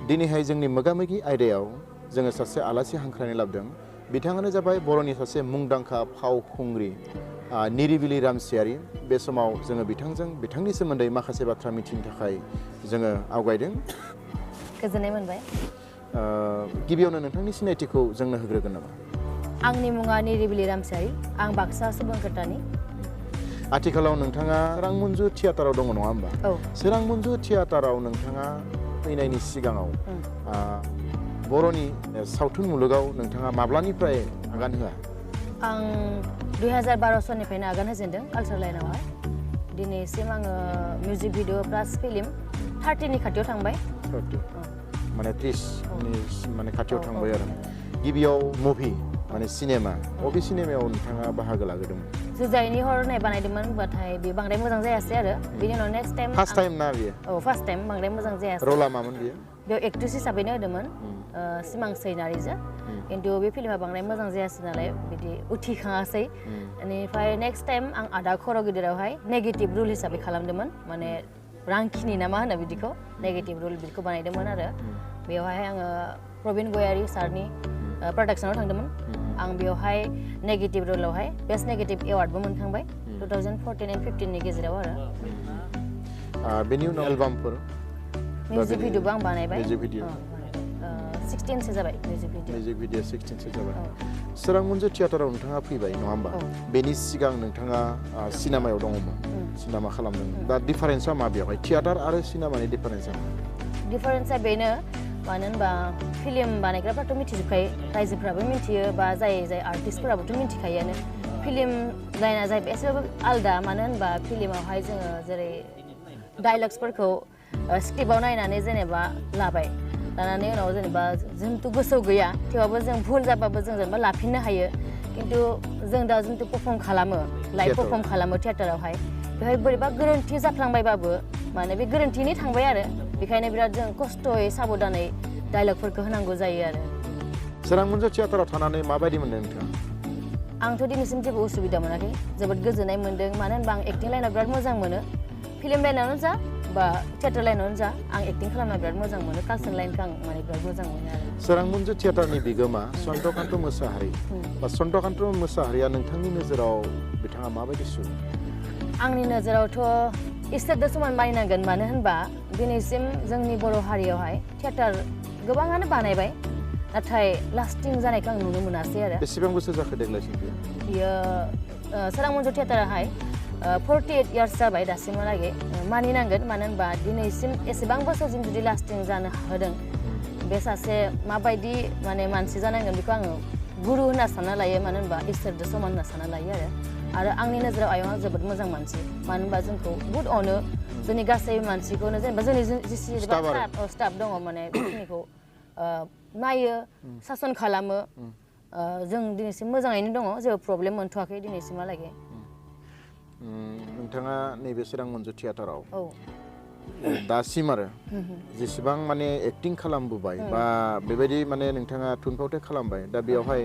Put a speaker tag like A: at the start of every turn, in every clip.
A: दिनैहाय जोंनि मोगा-मोगि आयदायाव जोङो सासे आलासि हांख्रायनाय लाबोदों बिथाङानो जाबाय बर'नि सासे मुंदांखा फावखुंग्रि निरिबिलि रामचियारी बे समाव जोङो बिथांनि सोमोन्दै माखासे बाथ्रा मिथिनो थाखाय जोङो आवगायदों
B: गोजोननाय मोनबाय
A: गिबियावनो नोंथांनि सिनायथिखौ जोंनो होग्रोगोन नामा
B: आंनि मुङा निरिबिलि रामचियारी आं बाक्सा सुबुंखोटानि
A: आथिखालाव नोंथाङा सोरांमन्जु थियेटाराव दङ नङा होमबा
B: औ
A: सोरांमन्जु थियेटाराव नोंथाङा फैनायनि सिगाङाव बर'नि सावथुन मुलुगाव नोंथाङा माब्लानिफ्राय आगान होआ
B: आं 2012 सननिफ्रायनो आगान होजेनदों कालचार लाइनावहाय दिनैसिम आङो मिउजिक भिडिअ प्लास फिल्म 30 नि खाथियाव थांबाय
A: 30 माने 30 माने खाथियाव थांबाय आरो गिबियाव मुभि माने सिनेमा बबे सिनेमायाव नोंथाङा बाहागो लाग्रोदोंमोन
B: जुजाइनि हर होननाय बानायदोंमोन बाथाय बे बांद्राय मोजां जायासै आरो बेनि उनाव नेक्स्ट टाइम
A: फार्स्ट टाइम ना बियो
B: औ फार्स्ट टाइम बांद्राय मोजां जायासै
A: रला मामोन बियो
B: बेयाव एक्ट्रेस हिसाबैनो होदोंमोन सिमां सैनारिजों खिन्थु बे फिल्मा बांद्राय मोजां जायासै नालाय बिदि उथिखाङासै बेनिफ्राय नेक्स्ट टाइम आं आदा खर' गिदिरावहाय नेगेटिभ रुल हिसाबै खालामदोंमोन माने रांखिनि ना मा होनो बिदिखौ नेगेटिभ रुल बिदिखौ बानायदोंमोन आरो बेवहाय आङो प्रबिन गयारी सारनि प्रडाक्सनाव थांदोंमोन आं बेवहाय नेगेटिभ रलावहाय बेस्ट नेगेटिभ एवार्डबो मोनखांबाय 2014 एन्ड 15 नि गेजेराव आरो
A: बेनि उनाव एलबामफोर
B: मिउजिक भिडिअबो आं बानायबाय
A: मिउजिक भिडिअ
B: 16 सो जाबाय मिउजिक भिडिअ
A: 16 सो जाबाय सोरांमन्जु थियेटाराव नोंथाङा फैबाय नङा होमबा बेनि सिगां नोंथाङा सिनेमायाव दङमोन सिनेमा खालामदोंमोन दा डिफारेन्सआ मा बेवहाय थियेटार आरो सिनेमानि डिफारेन्सआ बेनो मानो होनबा फिल्म बानायग्राफ्राथ' मिथिजोबखायो रायजोफ्राबो मिथियो बा जाय आर्टिस्टफोराबोथ' मिथिखायोआनो फिल्म लाइना जाहैबाय एसेबाबो आलदा मानो होनबा फिल्मावहाय जोङो जेरै डायलग्सफोरखौ स्क्रिप्टआव नायनानै जेनेबा लाबाय लानानै उनाव जेनेबा जोंथ' गोसोआव गैया थेवबाबो जों भुल जाबाबो जों जेनेबा लाफिननो हायो खिन्थु जों दा जोंथ' पारफर्म खालामो लाइभ पारफर्म खालामो थियेटारावहाय बेवहाय बोरैबा गोरोन्थि जाफ्लांबायबाबो माने बे गोरोन्थिनि थांबाय आरो बेखायनो बिराद जों खस्थ'यै साबधानै डायलगफोरखौ होनांगौ जायो आरो सोरांमन्जु थियेटाराव थानानै माबायदि मोनदों नोंथाङा
B: आंथ' दिनैसिम जेबो उसुबिदा मोनाखै जोबोद गोजोननाय मोनदों मानो होनबा आं एक्टिं लाइनाव बिराद मोजां मोनो फिल्म लाइनावनो जा बा थियेटार लाइनावनो जा आं एक्टिं खालामना बिराद मोजां मोनो कालचार लाइनखौ आं माने बिराद मोजां मोनो आरो
A: सोरांमन्जु थियेटारनि बिगोमा चन्द्रकान्त मोसाहारि बा चन्द्रकान्त मोसाहारिया नोंथांनि नोजोराव बिथाङा माबायदि सुबुं
B: आंनि नोजोरावथ' इसोरजों समान मानिनांगोन मानो होनबा दिनैसिम जोंनि बर' हारियावहाय थियेटार गोबाङानो बानायबाय नाथाय लास्टिं जानायखौ आं नुनो मोनासै आरो
A: बेसेबां बोसोर जाखो देग्लायसिम
B: बियो सोरांमन्जु थियेटाराहाय 48 इयार्स जाबाय दासिमहालागै मानिनांगोन मानो होनबा दिनैसिम एसेबां बोसोरसिम जुदि लास्टिं जानो हादों बे सासे माबायदि माने मानसि जानांगोन बेखौ आङो गुरु होनना सानना लायो मानो होनबा इसोरजों समान होनना सानना लायो आरो आंनि नोजोराव आयंआ जोबोद मोजां मानसि मानो होनबा जोंखौ बुहुद अनो जोंनि गासै मानसिखौनो जेनेबा जोंनि जेसेबां स्टाफ दङ माने बेखिनिखौ नायो सासन खालामो जों दिनैसिम मोजाङैनो दङ जेबो प्रब्लेम मोनथ'वाखै दिनैसिमहालागै
A: नोंथाङा नैबे सोरांमन्जु थियेटाराव दासिम आरो जेसेबां माने एक्टिं खालामबोबाय बा बेबायदि माने नोंथाङा थुनफावथाय खालामबाय दा बेयावहाय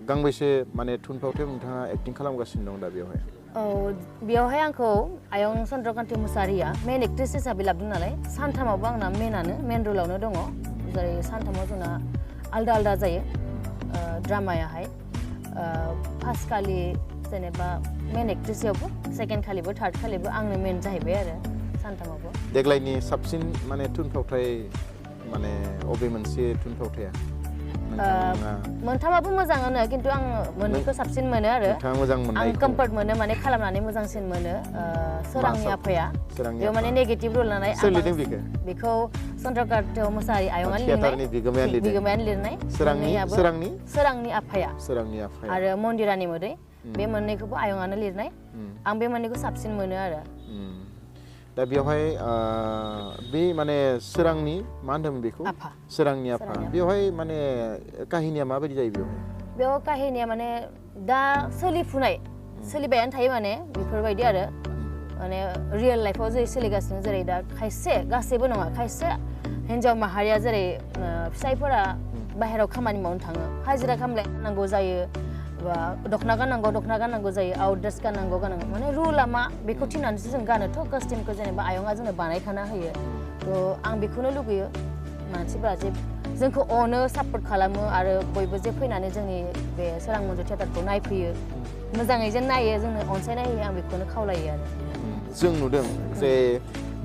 A: गांबेसे माने थुनफावथाय नोंथाङा एक्टिं खालामगासिनो दं दा बेयावहाय
B: बेयावहाय आंखौ आयं चन्द्रकान्त मोसाहारिया मेन एक्ट्रेस हिसाबै लाबोदों नालाय सानथामावबो आंना मेन रलावनो दङ जेरै सानथामाव जोंना आलदा आलदा जायो ड्रामायाहाय फार्स्ट खालि जेनेबा मेन एक्ट्रेसयावबो सेकेन्ड खालिबो थार्ड खालिबो आंनो मेन जाहैबाय आरो सानथामावबो
A: देग्लायनि साबसिन माने थुनफावथाय माने अबे मोनसे थुनफावथाया
B: मोनथामाबो मोजाङानो खिन्थु आं मोननैखौ साबसिन मोनो आरो आं कम्फर्ट मोनो माने खालामनानै मोजांसिन मोनो सोरांनि आफाया बेयाव माने नेगेटिभ रुल लानाय बेखौ चन्द्रकान्त मोसाहारि आयंआ लिरनाय बिगोमायानो लिरनाय सोरांनि आफाया आरो मन्दिरानि मोदै बे मोननैखौबो आयंआनो लिरनाय आं बे मोननैखौ साबसिन मोनो आरो
A: दा बेवहाय बे माने सोरांनि मा होनदोंमोन बेखौ सोरांनि आफा बेवहाय माने काहिनिया माबायदि जायो बेयाव
B: काहिनिया माने दा सोलिबायानो थायो माने बेफोरबायदि आरो माने रियेल लाइफआव जेरै सोलिगासिनो जेरै दा खायसे गासैबो नङा खायसे हिन्जाव माहारिया जेरै फिसायफोरा बाहेरायाव खामानि मावनो थाङो हाजिरा खामला नांगौ जायो बा दखना गाननांगौ जायो आउट ड्रेस गाननांगौ माने रुला मा बेखौ थिननानैसो जों गानोथ' कस्टिमखौ जेनेबा आयंआ जोंनो बानायखाना होयो थ' आं बेखौनो लुगैयो मानसिफोरा जे जोंखौ अनो सापर्ट खालामो आरो बयबो जे फैनानै जोंनि बे सोरां मन्जु थियेटारखौ नायफैयो मोजाङै जे नायो जोंनो अनसायनाय होयो आं बेखौनो खावलायो आरो
A: जों नुदों जे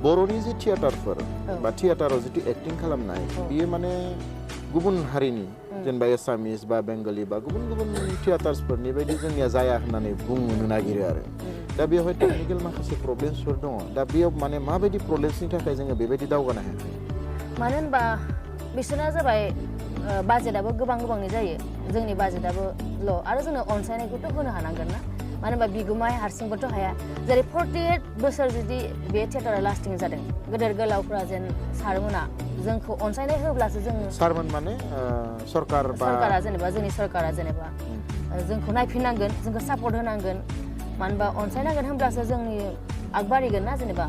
A: बर'नि जे थियेटारफोर बा थियेटाराव जितु एक्टिं खालामनाय बियो माने गुबुन हारिनि जेनेबा एसामिस बा बेंगलि बा गुबुन गुबुन थियेटार्सफोरनि बायदि जोंनिया जाया होननानै बुंनो नागिरो आरो दा बेवहाय टेकनिकेल माखासे प्रब्लेम्सफोर दङ दा बेयाव माने माबायदि प्रब्लेम्सनि थाखाय जोङो बेबायदि दावगानो हायाखै
B: मानो होनबा बिसोरना जाबाय बाजेटआबो गोबांनि जायो जोंनि बाजेटआबो ल' आरो जोंनो अनसायनायखौथ' होनो हानांगोन ना मानो होनबा बिगुमाया हारसिंबोथ' हाया जेरै 48 बोसोर जुदि बे थियेटारा लास्टिं जादों गेदेर गोलावफ्रा जेन सारमोना जोंखौ अनसायनाय होब्लासो जों
A: सारमोन माने सरकारा
B: जोंनि सरकारा जेनेबा जोंखौ नायफिननांगोन जोंखौ सापर्ट होनांगोन मानो होनबा अनसायनांगोन होनब्लासो जोंनि आगबारिगोन ना जेनेबा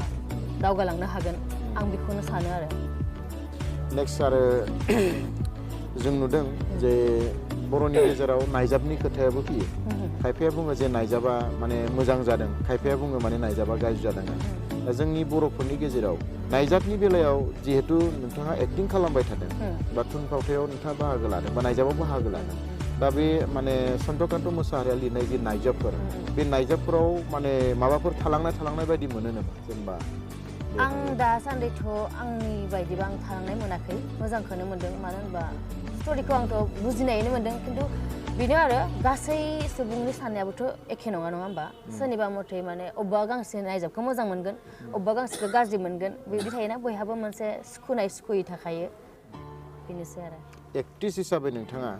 B: दावगालांनो हागोन आं बेखौनो सानो आरो
A: नेक्स्ट आरो जों नुदों जे बर'नि गेजेराव नायजाबनि खोथायाबो फैयो खायफाया बुङो जे नायजाबा माने मोजां जादों खायफाया बुङो माने नायजाबा गाज्रि जादों दा जोंनि बर'फोरनि गेजेराव नायजाबनि बेलायाव जिहेतु नोंथाङा एक्टिं खालामबाय थादों बा थुनफावथायाव नोंथाङा बाहागो लादों बा नायजाबाव बाहागो लादों दा बे माने चन्द्रकान्त मोसाहारिया लिरनाय जे नायजाबफोर बे नायजाबफोराव माने माबाफोर थालांनाय बायदि मोनो नामा जेनेबा
B: आं दासान्दिथ' आंनि बायदिबा आं थालांनाय मोनाखै मोजांखौनो मोन्दों मानो होनबा स्ट'रिखौ आंथ' बुजिनायनो मोन्दों खिन्थु बेनो आरो गासै सुबुंनि साननायाबोथ' एखे नङा होमबा सोरनिबा मथे माने अबेबा गांसे नायजाबखौ मोजां मोनगोन अबेबा गांसेखौ गाज्रि मोनगोन बेबायदि थायोना बयहाबो मोनसे सुखुयि थाखायो बेनोसै आरो
A: एक्ट्रिस हिसाबै नोंथाङा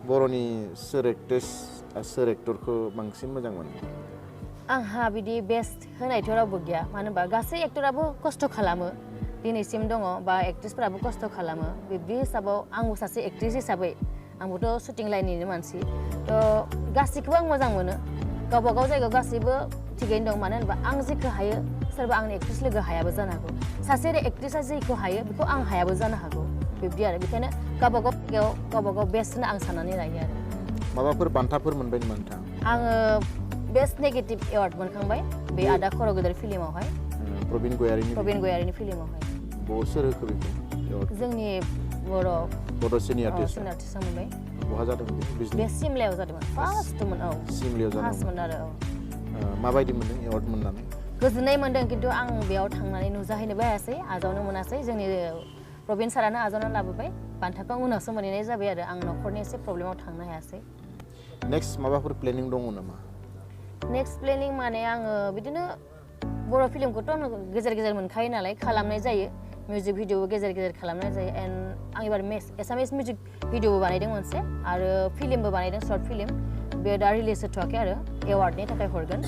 A: बर'नि सोर एक्टरखौ बांसिन मोजां मोनो
B: आंहा बिदि बेस्ट होनायथ' रावबो गैया मानो होनबा गासै एक्टराबो खस्थ' खालामो दिनैसिम दङ बा एक्ट्रिसफोराबो खस्थ' खालामो बे हिसाबाव आंबो सासे एक्ट्रिस हिसाबै आंबोथ' शुटिं लाइननिनो मानसि थ' गासैखौबो आं मोजां मोनो गावबा गाव जायगायाव गासैबो थिगैनो दं मानो होनबा आं जेखौ हायो सोरबा आंनि एक्ट्रिस लोगो हायाबो जानो हागौ सासे एक्ट्रिसआ जेखौ हायो बेखौ आं हायाबो जानो हागौ बिब्दि आरो बेखायनो गावबा गाव जायगायाव गावबा गाव बेस्ट होनना आं साननानै लायो आरो
A: माबाफोर बान्थाफोर मोनबाय नामा नोंथां
B: आङो बेस्ट नेगेटिभ एवार्ड मोनखांबाय बे आदा खर' गेदेर फिल्मावहाय
A: प्रबिन गयारिनि
B: फिल्मावहाय
A: सोर होखो बेखौ
B: जोंनि बड'
A: सिनियर
B: आर्टिस्ट मोनबाय
A: बहा जादों
B: बे सिमलायाव जादोंमोन फार्स्टमोन
A: सिमलायाव
B: फार्स्टमोन आरो
A: माबायदि मोनदों एवार्ड मोननानै
B: गोजोननाय मोनदों खिन्थु आं बेयाव थांनानै नुजाहैनोबो हायासै आजावनो मोनासै जोंनि प्रबिन सारानो आजावनानै लाबोबाय बान्थाखौ उनावसो मोनहैनाय जाबाय आरो आं न'खरनि एसे प्रब्लेमाव थांनो हायासै
A: नेक्स्ट माबाफोर प्लेनिं दङ नामा
B: नेक्स्ट प्लेनिं माने आङो बिदिनो बर' फिल्मखौथ' गेजेर गेजेर मोनखायो नालाय खालामनाय जायो मिउजिक भिडिअबो गेजेर गेजेर खालामनाय जायो एन्ड आं एबार एसामिस मिउजिक भिडिअबो बानायदों मोनसे आरो फिल्मबो बानायदों सर्ट फिल्म बे दा रिलिज जाथ'वाखै आरो एवार्डनि थाखाय हरगोन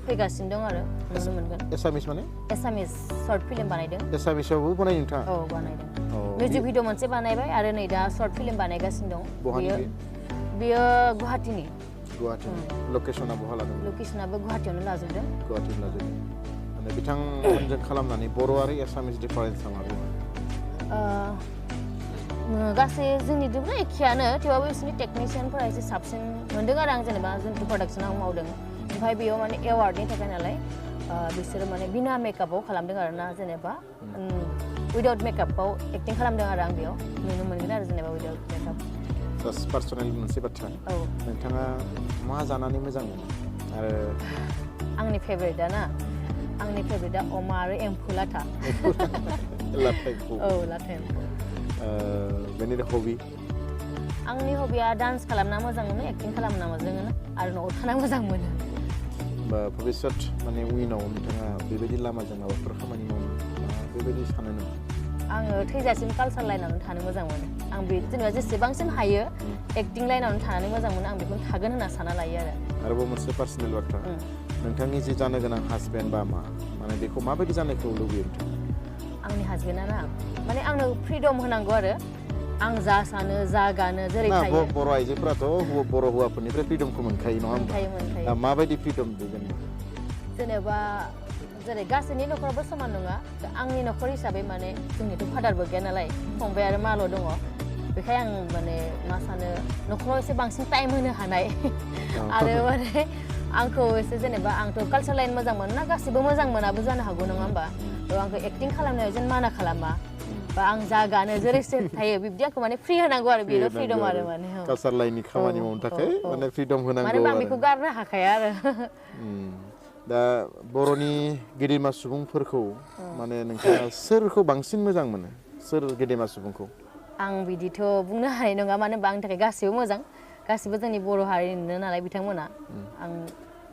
B: फैगासिनो दं आरो नुनो मोनगोन
A: एसामिस माने
B: एसामिस सर्ट फिल्म बानायदों
A: एसामिसावबो बानायो नोंथाङा
B: औ बानायदों मिउजिक भिडिअ मोनसे बानायबाय आरो नै दा सर्ट फिल्म बानायगासिनो दं बेयो गुवाहाटीनि
A: लकेसना बहा लादों
B: लकेसनाबो गुवाहाटीयावनो लाजोबदों
A: माने बिथांमोनजों खालामनानै बर' आरो एसामिस डिफारेन्सआ माबे
B: गासै जोंनिजोंबो एखेयानो थेवबाबो बिसोरनि टेकनिशियानफोरा एसे साबसिन मोनदों आरो आं जेनेबा जों प्रडाक्सनाव मावदों ओमफ्राय बेयाव माने एवार्डनि थाखाय नालाय बिसोरो माने बिना मेकआपाव खालामदों आरो ना जेनेबा उइदाउट मेकआपाव एक्टिं खालामदों आरो आं बेयाव नुनो मोनगोन आरो जेनेबा उइदाउट मेकआप
A: जास्ट पार्सनेल मोनसे बाथ्रा नोंथाङा मा जानानै मोजां मोनो आरो
B: आंनि फेभरेटआ अमा आरो एम्फौ लाथा
A: लाथा एम्फौ बेनि हबि
B: आंनि हबिया डान्स खालामना मोजां मोनो एक्टिं खालामना मोजां मोनो आरो न'आव थाना मोजां मोनो
A: बा भबिष्यत माने उइनाव नोंथाङा बेबायदि लामाजों माबाफोर खामानि मावनो बेबायदि सानो नामा
B: आङो थैजासिम कालसार लाइनावनो थानो मोजां मोनो आं बे जेनेबा जेसेबांसिम हायो एक्टिं लाइनावनो थानानै मोजां मोनो आं बेखौनो थागोन होनना सानना लायो
A: आरोबाव मोनसे पार्सनेल बाथ्रा नोंथांनि जि जानो गोनां हासबेन्ड बा माने बेखौ माबायदि जानायखौ लुबैयो नोंथाङा
B: आंनि हासबेन्डआ ना माने आंनो फ्रिडम होनांगौ आरो आं जा सानो जा गानो जेरै थायो
A: बर' आइजोफोराथ' बर' हौवाफोरनिफ्राय फ्रिडमखौ मोनखायो नङा होनबा दा माबायदि फ्रिडम
B: जेनेबा जेरै गासैनि न'खरावबो समान नङा आंनि न'खर हिसाबै माने जोंनिथ' फादारबो गैया नालाय फंबाय आरो माल' दङ बेखायनो आं माने मा सानो न'खराव एसे बांसिन टाइम होनो हानाय आरो माने आंखौ एसे जेनेबा आंथ' कालसार लाइन मोजां मोनो ना गासिबो मोजां मोनाबो जानो हागौ नङा होमबा आंखौ एक्टिं खालामनायाव जेन माना खालामा बा आं जा गानो जेरैसो थायो बिब्दि आंखौ माने फ्रि होनांगौ आरो बेनो फ्रिदम आरो माने
A: कालचार लाइननि खामानि मावनो थाखाय माने फ्रिदम होनांगौ
B: माने आं बेखौ गारनो हाखाया आरो
A: दा बर'नि गेदेमा सुबुंफोरखौ माने नोंथाङा सोरखौ बांसिन मोजां मोनो सोर गेदेमा सुबुंखौ
B: आं बिदिथ' बुंनो हानाय नङा मानो होनबा आंनि थाखाय गासिबो मोजां गासिबो जोंनि बर' हारिनिनो नालाय बिथांमोना आं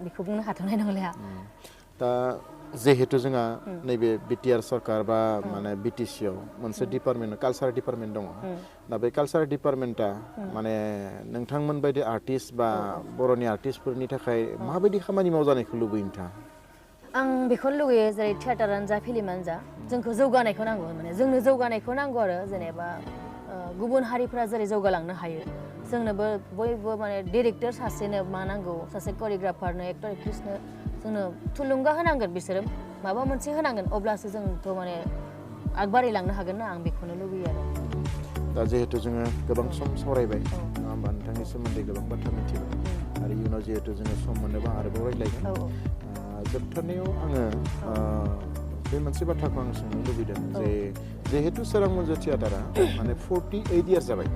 B: बेखौ बुंनो हाथ'नाय नंलिया
A: दा जिहेतु जोंहा नैबे बिटिआर सरकार बा माने बिटिसि आव मोनसे डिपार्टमेन्ट कालचार डिपार्टमेन्ट दङ दा बे कालचार डिपार्टमेन्टआ माने नोंथांमोन बायदि आर्टिस्ट बा बर'नि आर्टिस्टफोरनि थाखाय माबायदि खामानि मावजानायखौ लुबैयो नोंथाङा
B: आं बेखौनो लुगैयो जेरै थियेटारानो जा फिल्मानो जा जोंखौ जौगानायखौ नांगौ माने जोंनो जौगानायखौ नांगौ आरो जेनेबा गुबुन हारिफोरा जेरै जौगालांनो हायो जोंनोबो बयबो माने डिरेक्टर सासेनो मा नांगौ सासे करिय'ग्राफारनो एक्टर एक्ट्रिसनो जोंनो थुलुंगा होनांगोन बिसोरो माबा मोनसे होनांगोन अब्लासो जोंथ' माने आगबारिलांनो हागोन ना आं बेखौनो लुगैयो आरो
A: दा जिहेतु जोङो गोबां सम सावरायबाय नङा होमबा नोंथांनि सोमोन्दै गोबां बाथ्रा मिथिबाय आरो इयुनाव जिहेतु जोङो सम मोनोबा आरोबाव रायज्लायगोन जोबथारनायाव आङो बे मोनसे बाथ्राखौ आं सोंनो लुबैदों जे जिहेतु सोरां मन्जु थियेटारा माने 48 इयार्स जाबाय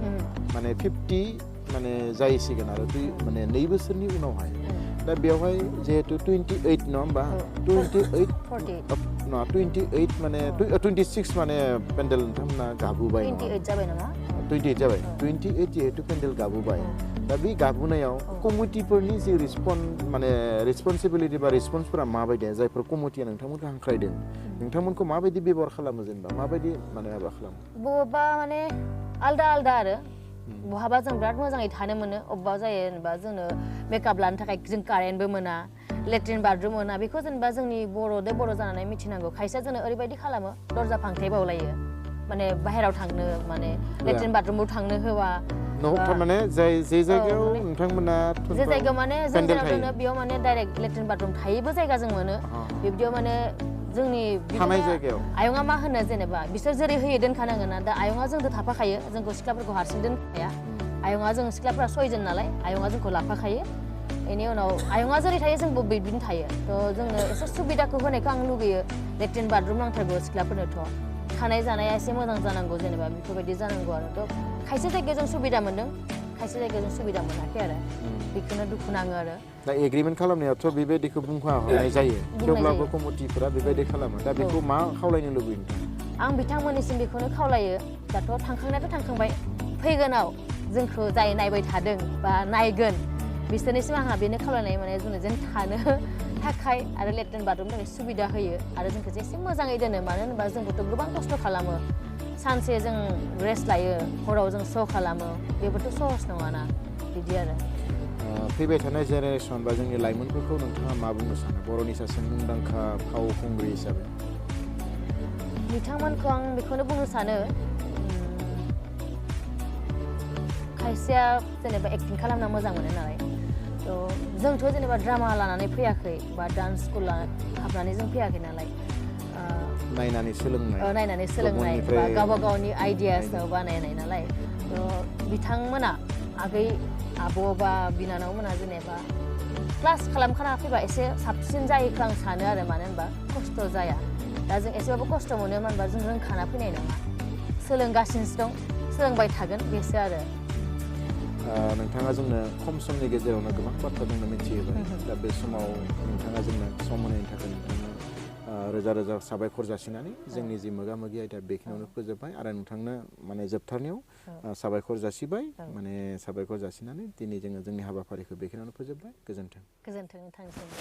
A: माने 50 माने जाहैसिगोन आरो माने 2 बोसोरनि उनावहाय दा बेवहाय जिहेतु 28 नङा होमबा 28 माने 26 माने पेन्डेल नोंथांमोना गाबोबाय
B: 28 जाबाय नामा
A: 28 जाबाय 28 जिहेतु पेन्डेल गाबोबाय दा बे गाबोनायाव कमिटिफोरनि जे माने रेसपन्सिबिलिटि बा रेसपन्सफोरा माबायदि जायफोर कमिटिया नोंथांमोनखौ हांख्रायदों नोंथांमोनखौ माबायदि बेबहार खालामो जेनेबा माबायदि माने माबा खालामो
B: बबेबा माने आलदा आलदा आरो बहाबा जों बिराद मोजाङै थानो मोनो अबेबा जायो जेनेबा जोंनो मेकआप लानो थाखाय जों कारेन्टबो मोना लेट्रिन बाथरुम मोना बेखौ जेनेबा जोंनि बर' जानानै मिथिनांगौ खायसेया जोंनो ओरैबायदि खालामो दरजा फांथे बावलायो माने बाहेराव थांनो माने लेट्रिन बाथरुमबो थांनो होआ
A: माने जे जायगायाव नोंथांमोना
B: जे जायगायाव माने जों जेराव दोनो बेयाव माने डाइरेक्ट लेट्रिन बाथरुम थायोबो जायगा जों मोनो बिब्दियाव माने जोंनि
A: थानाय जायगायाव
B: आयंआ मा होनो जेनेबा बिसोर जेरै होयो दोनखानांगोन ना दा आयंआ जोंथ' थाफाखायो जोंखौ सिख्लाफोरखौ हारसिं दोनखाया आयंआ जों सिख्लाफोरा 6 जन नालाय आयंआ जोंखौ लाफाखायो बेनि उनाव आयंआ जेरै थायो जोंबो बिदिनो थायो थ' जोंनो एसे सुबिदाखौ होनायखौ आं लुगैयो लेट्रिन बाथरुम नांथारगौ सिख्लाफोरनोथ' थानाय जानाया एसे मोजां जानांगौ जेनेबा बेफोरबायदि जानांगौ आरो थ' खायसे जायगायाव जों सुबिदा मोन्दों खायसे जायगायाव जों सुबिदा मोनाखै आरो बेखौनो दुखु नाङो आरो
A: दा एग्रिमेन्ट खालामनायावथ' बेबायदिखौ बुंखानाय जायो थेवब्लाबो कमिटिफोरा बेबायदि खालामो दा बेखौ मा खावलायनो लुबैयो
B: आं बिथांमोननिसिम बेखौनो खावलायो दाथ' थांखांनायाथ' थांखांबाय फैगोनाव जोंखौ जाय नायबाय थादों बा नायगोन बिसोरनिसिम आंहा बेनो खावलायनाय माने जोंनो जेन थानो थाखाय आरो लेट्रिन बाथरुमनि थाखाय सुबिदा होयो आरो जोंखौ एसे मोजाङै दोनो मानो होनोबा जोंबोथ' गोबां खस्थ' खालामो सानसे जों रेस्ट लायो हराव जों श' खालामो बेबोथ' सहस नङाना बिदि आरो
A: फैबाय थानाय जेनेरेसन बा जोंनि लाइमोनफोरखौ नोंथाङा मा बुंनो सानो बर'नि सासे मुंदांखा फावखुंग्रि हिसाबै
B: बिथांमोनखौ आं बेखौनो बुंनो सानो खायसेया जेनेबा एक्टिं खालामना मोजां मोनो नालाय जोंथ' जेनेबा ड्रामा लानानै फैयाखै बा डान्स स्कुल हाबनानै जों फैयाखै नालाय
A: नायनानै
B: सोलोंनाय बा गावबा गावनि आइडियासआव बानायनाय नालाय बिथांमोना आगै आब' बा बिनानावमोना जेनेबा क्लास खालामखाना फैबा एसे साबसिन जायोखौ आं सानो आरो मानो होनबा खस्थ' जाया दा जों एसेबाबो खस्थ' मोनो मानो होनबा जों रोंखाना फैनाय नङा सोलोंगासिनोसो दं सोलोंबाय थागोन बेसो आरो
A: नोंथाङा जोंनो खम समनि गेजेरावनो गोबां बाथ्रा जोंनो मिथिहोबाय दा बे समाव नोंथाङा जोंनो सम होनायनि थाखाय नोंथांनो रोजा रोजा साबायखर जासिनानै जोंनि जि मोगा मोगि आयदा बेखिनियावनो फोजोबबाय आरो नोंथांनो माने जोबथारनायाव साबायखर जासिबाय माने साबायखर जासिनानै दिनै जोङो जोंनि हाबाफारिखौ बेखिनियावनो फोजोबबाय गोजोन्थों
B: नोंथांनिसिमबो